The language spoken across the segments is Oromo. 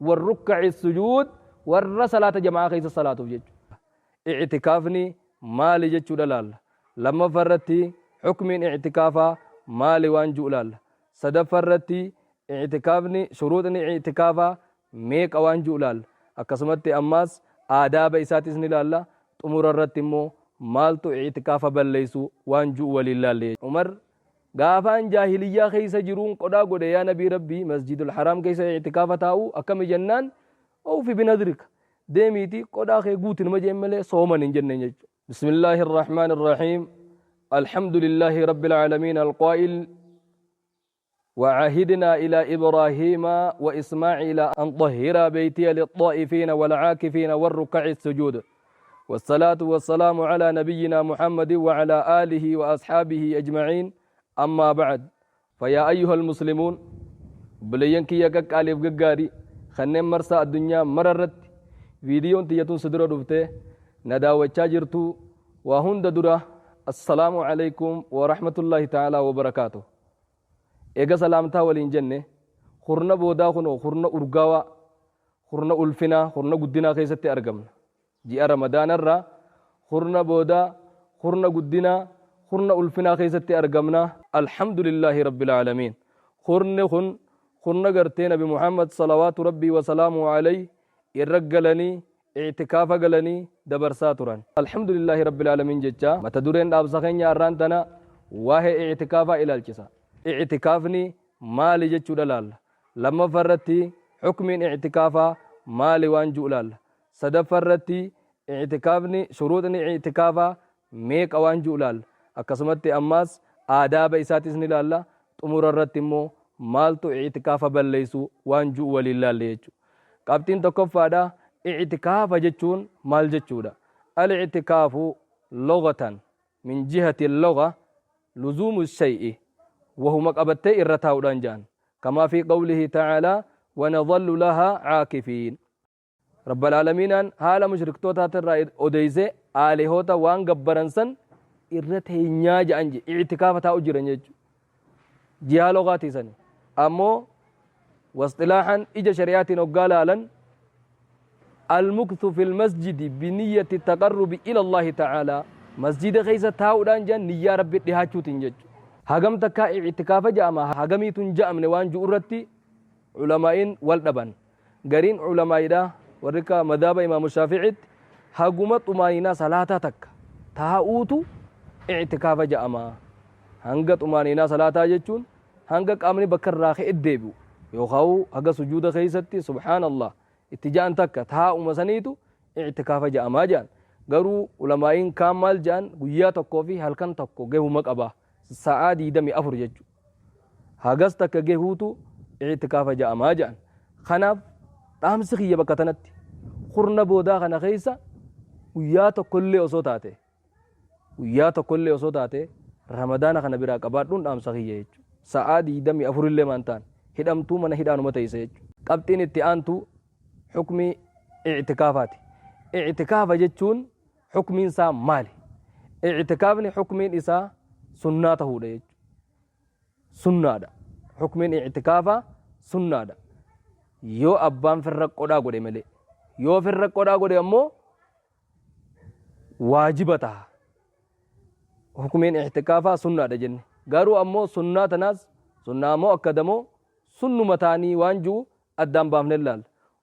والركع السجود ور صلاة جماعة كيس الصلاة جج. اعتكافني مالي جج دلال. لما فرتي حكم اعتكافا مالي وانجو لال. صدفرتي اعتكافني شروطني اعتكافا ميك وانجو لال. أكسمتي أماس آداب إساتس نلالا تمر الرتمو مالتو اعتكافا بليسو وانجو ولله. عمر غافان جاهلية خيس جرون قدا قد يا نبي ربي مسجد الحرام كيس اعتكافا تاو أكم جنان أو في بنذرك ديميتي قدا خي قوت المجمل صوما جنن. بسم الله الرحمن الرحيم. الحمد لله رب العالمين القائل وعهدنا إلى إبراهيم وإسماعيل أن طهر بيتي للطائفين والعاكفين والركع السجود، والصلاة والسلام على نبينا محمد وعلى آله وأصحابه أجمعين. أما بعد، فيا أيها المسلمون بلينكي يكك ألف قاري خنم مرسى الدنيا مررت فيديو تيتون صدر رفته نداوة شاجرتو وهند درة. السلام عليكم ورحمة الله تعالى وبركاته. إيجا سلامتا ولين جنة خرنا بودا خنو خرنا أرجوا خرنا ألفنا خرنا قدنا خيستي أرجمنا جاء رمضان الرا خرنا بودا خرنا قدنا خرنا ألفنا خيستي أرجمنا. الحمد لله رب العالمين. خرنا خن خرنا قرتين بمحمد صلوات ربي وسلامه عليه إرجلني اعتكاف قلني دبر ساتران. الحمد لله رب العالمين. جتا ما تدورين أبصخين يا رانتنا وهي اعتكافا إلى الجسا. اعتكافني مالي جتشو دلال. لما فرتي حكم اعتكافا مالي وانجو لال. صدفرتي اعتكافني شروطني اعتكافا ميك وانجو لال. أكسمتي أماس آداب إساتس نلالا تمر الرتمو مالتو اعتكافا بليسو وانجو ولله ليجو. قابتين تكفادا اعتكاف جتشون مال جتشودا. الاعتكاف لغة من جهة اللغة لزوم الشيء وهو مقبتي الرتاو دانجان، كما في قوله تعالى ونظل لها عاكفين. رب العالمين هالا مشركتوتا ترى أوديزي آلهوتا وان قبرنسن إرته نياج أنجي اعتكافتا أجرن يجو جهة لغاتي سني. أمو واصطلاحا إجا شريعة نقالا المكث في المسجد بنية التقرب إلى الله تعالى. مسجد خيسة تاو دانجان نيا ربي لهاتشو تنجج. هاغم تكا اعتكاف جاما هاغمي تنجا من وان جورتي علماء والدبن غرين علماء دا وركا مذهب امام الشافعي هاغم طمانينا صلاه تك تاوتو اعتكاف جاما هنگا طمانينا صلاه جچون هنگا قامني بكر راخ اديبو يوخاو هاغا سجود خيستي سبحان الله اتجان تك تاو مسنيتو اعتكاف جاما جان غرو علماء كامل جان غيا تكو في هلكن تكو غهو مقبا ساعة دمي أفر جج هاجستك جهوتو اعتكاف جاء ما جان خناف تامسخي بكتنت خرنا بودا خنا خيسا ويا كل أصوتاته ويا كل أصوتاته رمضان خنا برا كبارون تامسخي يج ساعة دمي أفر اللي مانتان هدم تو من هدانو متى يسج قبتين التأنتو حكمي اعتكافاتي اعتكاف جتون حكم إنسان مالي اعتكافني حكم إنسان سنته ده سنة ده حكم اعتكافا سنة ده يو أبان فرق قدا قدي ملي يو فرق قدا قدي أمو واجبتها حكم اعتكافا سنة ده جن قالوا أمو سنة تناس سنة مو أكدمو سنة متاني وانجو أدام بامن اللال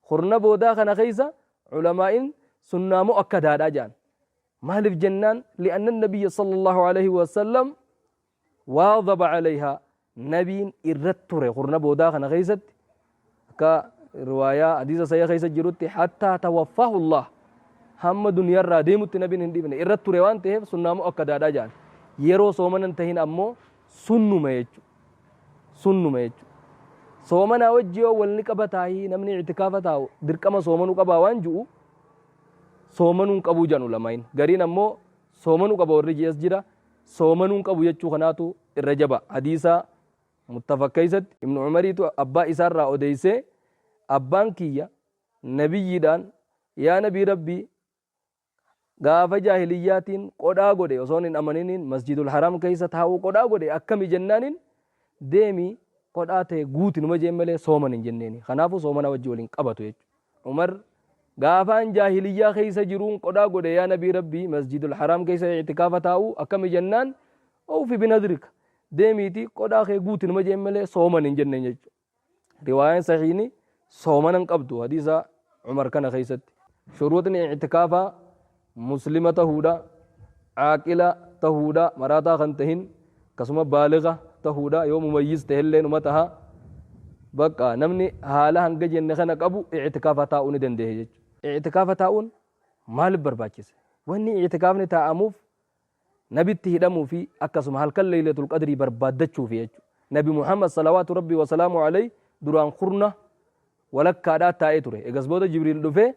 خرنا بودا خنا خيسا علماء سنة مو أكدها ده جان مالف جنان لأن النبي صلى الله عليه وسلم واظب عليها نبي إرتره خرنا بودا خنا خيست كرواية حديثة سيا خيست جروتي حتى توفاه الله هم دنيا را ديمت نبي هندي بن إرتره وان تهف سنة مؤكدة دجال يرو صومن انتهين أمو سنو ما يجو سنو ما يجو صومنا وجهه والنكبتاهي نمني اعتكافتاو دركما صومنو قبا وانجو صومنون قبو جانو لماين غرين أمو صومنو قبا ورجي يسجرا صومنون قبو يجو خناتو الرجبا حديثة متفق كيست ابن عمريتو أبا إسار را أوديسي أبان كيا نبي دان يا نبي ربي gaafa jaahiliyyaatiin qodhaa godhe osoon hin amaniniin masjidul haram keessa taa'uu qodhaa godhe akkami jennaaniin deemi Qodhaa tee guuti numa jeen malee sooman hin jenneeni. Kanaafuu soomana wajji wal hin qabatu jechuudha. Umar gaafaan jaahiliyyaa keessa jiruun qodhaa godhe yaa nabii Rabbii masjidul haraam keessa i'tikaafa taa'uu akkami jennaan awfi binadrika deemiitii qodhaa kee guuti numa jeen malee sooman hin jenneen jechuudha. Riwaayaan sahiihni soomana hin qabdu hadiisa Umar kana keessatti. Shuruuxni i'tikaafaa muslima tahuudha, caaqila tahuudha, maraataa kan tahin, akkasuma baaliga tahuudha, yoo mumayyiz tahellee numa taha. Bakka namni haala hanga jenne kana qabu i'tikaafa taa'uu ni dandeenya jechuudha. I'tikaafa taa'uun maaliif barbaachise? Wanni i'tikaafni taa'amuuf Nabitti hidhamuu fi akkasuma halkan Laylatul Qadrii barbaaddachuufi jechuudha. Nabi Muhammad salawaatu Rabbii wasalaamu alayhi duraan kurna walakkaadhaa taa'ee ture. Egas booda Jibriil dhufee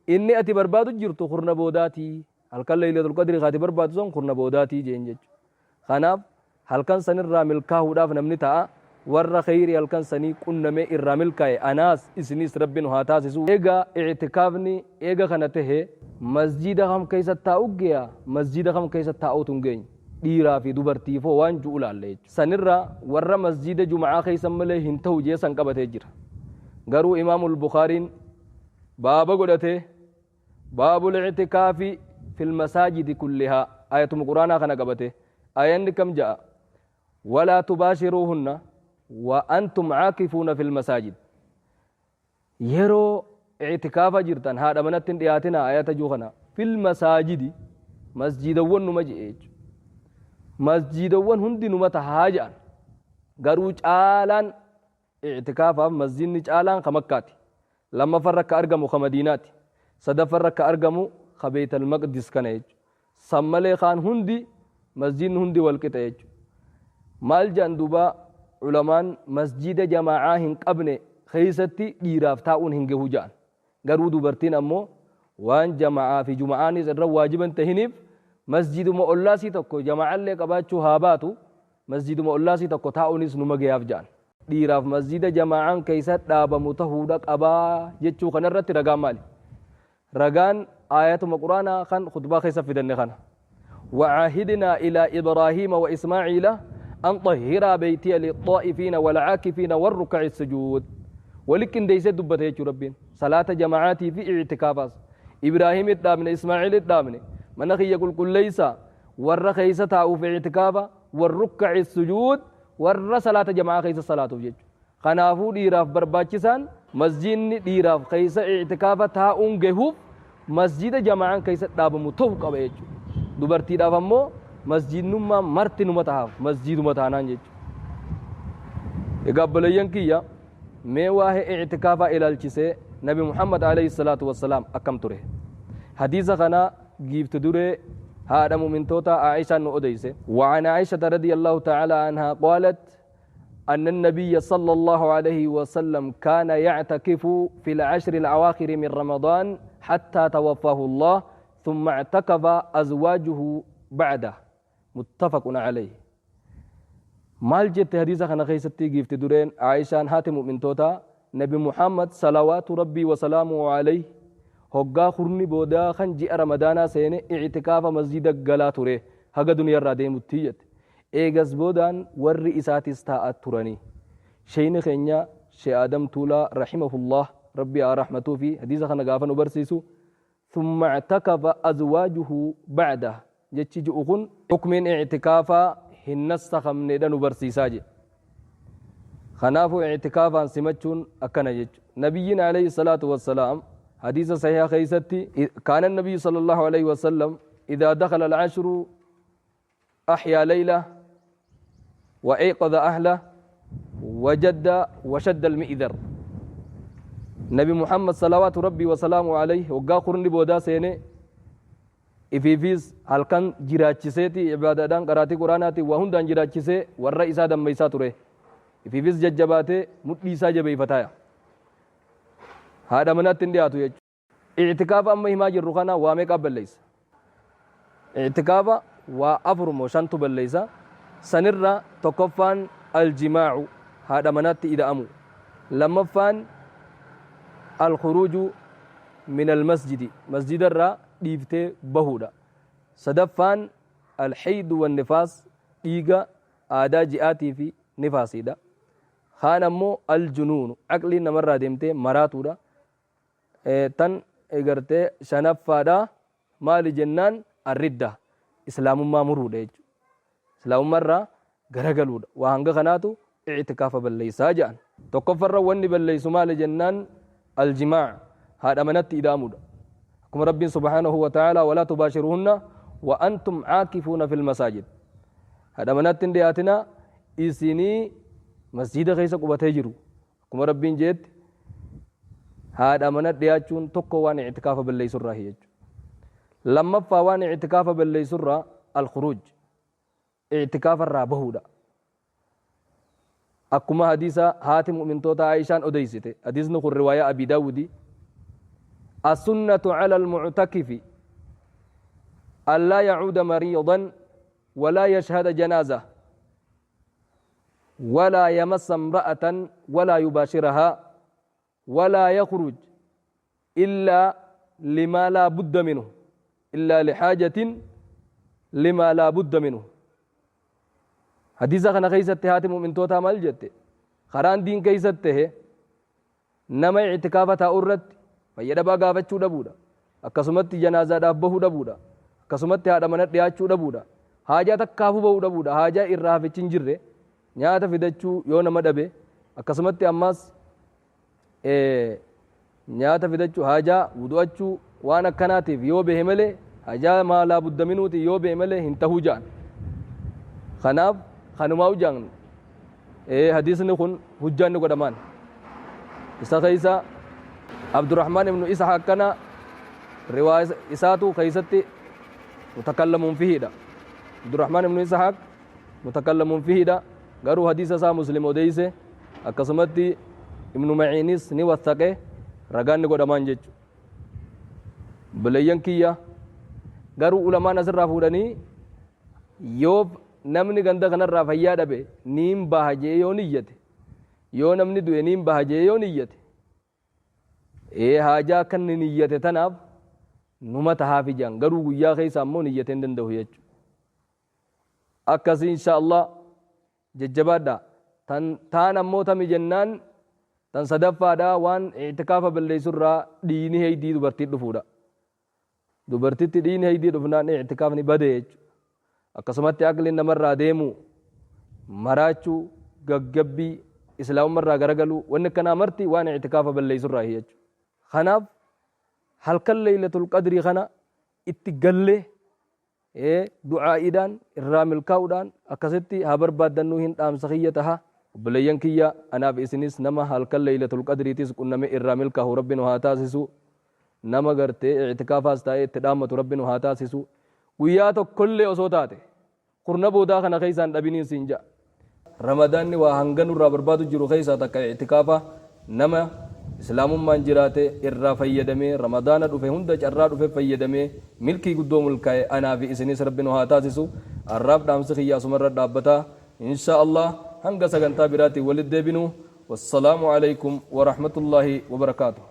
inni ati barbaadu jirtu kurna boodaatii. Halkan Laylatul Qadrii kaati barbaadu san kurna boodaatii jeen jechuudha. Kanaaf halkan sanirraa milkaahuudhaaf namni ta'a. Warra kheyrii halkan sanii qunnamee irraa milkaa'e anaas isiniis Rabbi nu haa taasisu. Egaa i'tikaafni eega kana tahe masjiida kam keessa taa'u geya masjiida kam keessa taa'uutu hin geenye dhiiraa fi dubartiif hoo waan ju'u laalla jechuudha. Sanirra warra masjiida juma'aa keessa malee hin tahu jee san qabatee jira. Garuu Imaamul Bukhaariin baaba godhatee Baabul i'tikaafi fil masaajidi kullihaa ayatuma quraanaa kana qabate ayanni kam ja'a walaa tubaashiruuhunna wa antum caakifuuna fil masaajid yeroo i'tikaafa jirtan haadha manatti hin dhiyaatinaa ayata juu kana fil masaajidi masjiidawwan numa je'e jechuudha masjiidawwan hundi numa tahaa je'an garuu caalaan I'tikaafaaf masjiidni caalaan ka Makkaati. Lammaffarra ka argamu ka Madiinaati. Sadaffarra ka argamu ka Beeytal Maqdis kana jechu. San malee kaan hundi masjiidni hundi wal qixa jechu. Maal je'an duuba ulamaan masjiida jamaa'aa hin qabne keeysatti dhiiraaf taa'uun hin gehu je'an. Garuu dubartiin ammoo waan jama'aa fi juma'aanis irra waajiba hin tahiniif masjiduma ollaasii tokko jama'allee qabaachuu haa baatu masjiduma ollaasii tokko taa'uunis numa geyaaf ja'an. Dhiiraaf masjida jama'aan keessa dhaabamu tahuudha qabaa jechuu kana irratti ragaan maali? Ragaan aayatuma quraanaa kan khutbaa keessa fidanne kana. وعهدنا إلى إبراهيم وإسماعيل أن طهرا بيتي للطائفين والعاكفين والركع السجود ولكن ديس دبته يجو ربين صلاة جماعاتي في اعتكافاس إبراهيم الدامن إسماعيل الدامن من أخي يقول كل ليس ور خيسة تاو في اعتكافا والركع السجود ور صلاة جماعة خيسة صلاة في Kanaafuu dhiiraaf barbaachisaan masjiidni dhiiraaf keessa i'tikaafa taa'uun gahuuf masjiida jamaa'aan keessa dhaabamu ta'uu qaba jechuudha. Dubartiidhaaf ammoo masjiidnummaan marti numa tahaaf masjiiduma taanaan jechuudha. Egaa obboleeyyan kiyya mee waa'ee i'tikaafaa ilaalchisee Nabi Muhammad alayhi salaatu wassalaam akkam ture? Hadiisa kana giifti duree haadha mu'mintootaa Aishaan nu odeyse. وعن عائشة رضي الله تعالى عنها قالت أن النبي صلى الله عليه وسلم كان يعتكف في العشر الأواخر من رمضان حتى توفاه الله ثم اعتكف أزواجه بعده متفق عليه maal jette hadiisa kana keessatti giifti dureen Aayishaan haati mu'mintootaa Nabi Muhammad salawaatu rabbii wasalaamu alayhi hoggaa kurni boodaa kan ji'a ramadaanaa seene i'tikaafa masjida galaa ture haga duniyarraa deemutti jette Eegas boodaan warri isaatis taa'a turani. Sheeyni keenya Sheh Aadam Tuulaa Rahimahullaah Rabbi haa rahmatuufi hadiisa kana gaafa nu barsiisu Thumma i'takafa azwaajuhu ba'dah jechi ju'u kun hukmiin i'tikaafaa hin nassakhamneedha nu barsiisaa jedhe. Kanaafuu i'tikaafaan simachuun akkana jechu. Nabiyyiin alayhi salaatu wassalaam hadiisa sahiha keessatti kaana nabiyyu sallallahu alayhi wasallam idhaa dakhala al-ashru أحيا ليلة وأيقظ أهله وجد وشد المئذر نبي محمد صلوات ربي وسلامه عليه وقا قرني بودا سيني ifiifis halkan jiraachiseeti ibaadaadhaan qaraatii quraanaatiin waa hundaan jiraachisee warra isaa dammeessaa ture ifiifis jajjabaatee mudhii isaa jabeeffataaya haadha manaatti hin dhiyaatu jechuudha. I'tikaafa amma himaa jirru kana waa meeqaa balleessa? I'tikaafa waa afur moo shantu balleessa. Sanirra tokkoffaan aljimaa'u haadha manaatti ida'amu. Lammaffaan alkhuruuju min almasjidi masjidarraa dhiiftee bahuudha. Sadaffaan alhaydu wannifaas dhiiga aadaa ji'aatii fi nifaasiidha. Kaan ammoo aljunuunu, aqliin namarraa deemtee maraatuudha. Tan gartee shanaffaadha maali jennaan arridda, islaamummaa muruudha jechuudha. Islaamummaarraa garagaluudha. Waa hanga kanaatu i'tikaafa balleeysaa ja'an. Tokkoffarra wanni balleeysu maali jennaan aljimaac, haadha manatti ida'amuudha. Akkuma Rabbiin subhaanahu wa ta'aalaa walaa tubaashiruhunna wa antum caakifuuna fil masaajid. Haadha manatti hin dhiyaatinaa isinii masjiida keessa qubatee jiru. Akkuma Rabbiin jeetti haadha mana dhiyaachuun tokko waan i'tikaafa balleeysurraa jechuudha. Lammaffaa waan i'tikaafa balleeysurraa alkhuruuj, i'tikaafa irraa bahuudha. Akkuma hadiisa haati mu'mintoota Aayishaan odeysite, hadiisni kun riwaayaa Abi Daawudi, as-sunnatu ala al-mu'takifi an laa yacuuda mariidan walaa yashhada janaaza walaa yamassa imra'atan walaa yubaashirahaa walaa yakhruj illaa limaa laa budda minhu illaa lihaajatin limaa laa budda minhu. Hadiisa kana keessatti haati mu'mintootaa maal jette? Karaan diin keessatti tahe nama i'tikaafa taa'u irratti fayyadhabaa gaafachuu dhabuudha, akkasumatti janaazaadhaaf bahuu dhabuudha, akkasumatti haadha mana dhiyaachuu dhabuudha, haajaa takkaafuu bahuu dhabuudha, haajaa irraa hafichi hin jirre, nyaata fidachuu yoo nama dhabe, akkasumatti ammaas nyaata fidachuu, haajaa wudu'achuu waan akkanaatiif yoo bahe malee, haajaa maalaa buddaminuuti yoo bahe malee hin tahuu ja'an. Kanaaf kanumaa ja'an hadiisni kun hujjaan ni godhamaan. Isa keessa Abdurrahmaan ibnu Ishaaq kana riwaaya isaatu keessatti mutakallamuun fihiidha. Abdurrahmaan ibnu Ishaaq mutakallamuun fihiidha, garuu hadiisa isaa Muslim odeeyse, akkasumatti ibnu Maciinis ni wathaqe, ragaan ni godhamaan jechu. Obboleeyyan kiyya, garuu ulamaan asirraa fuudhanii yoo namni ganda kanarraa fayyaa dhabe niin baha jee yoo niyyate, yoo namni du'e niin baha jee yoo niyyate, haajaa akka inni niyyate tanaaf numa tahaafi jaan, garuu guyyaa keessa ammoo niyyatee hin danda'u jechuudha. Akkasii insha Allah jajjabaadha. Tan taan ammoo tami jennaan tan sadaffaadha waan i'tikaafa balleessurraa dhiigni heeydii dubartii dhufuudha. Dubartitti dhiigni heeydii dhufnaan i'tikaafni bade jechuudha. Akkasumatti aqliin namarraa deemu, maraachuu, gaggabbii, islaamummarraa garagaluu, wanni akkanaa marti waan i'tikaafa balleessurraa jechuudha. Kanaaf halkan leeylatul qadrii kana itti gallee du'aa'iidhaan irraa milkaa'uudhaan akkasitti haa barbaaddannuu hin dhaamsa kiyya taha. Obboleeyyan kiyya, anaaf isinis nama halkan leeylatul qadriitis qunname irraa milkaahu Rabbi nu haa taasisu. Nama gartee i'tikaafaas taa'ee itti dhaammatu Rabbi nu haa taasisu. Guyyaa tokkollee osoo taate kurna boodaa kana keessaan dhabiniin siin ja'a. Ramadaanni waa hanga nurraa barbaadu jiru keessaa takka i'tikaafa. Nama islaamummaan jiraate irraa fayyadamee ramadaana dhufe hunda carraa dhufe fayyadamee milkii guddoo milkaa'e anaa fi isinis Rabbi nu haa taasisu. Arraaf dhaamsi kiyya asumarra dhaabbata. Insha Allah hanga sagantaa biraatiin walitti deebinu, wassalaamu alaikum warahmatullaahi wabarakaatuh.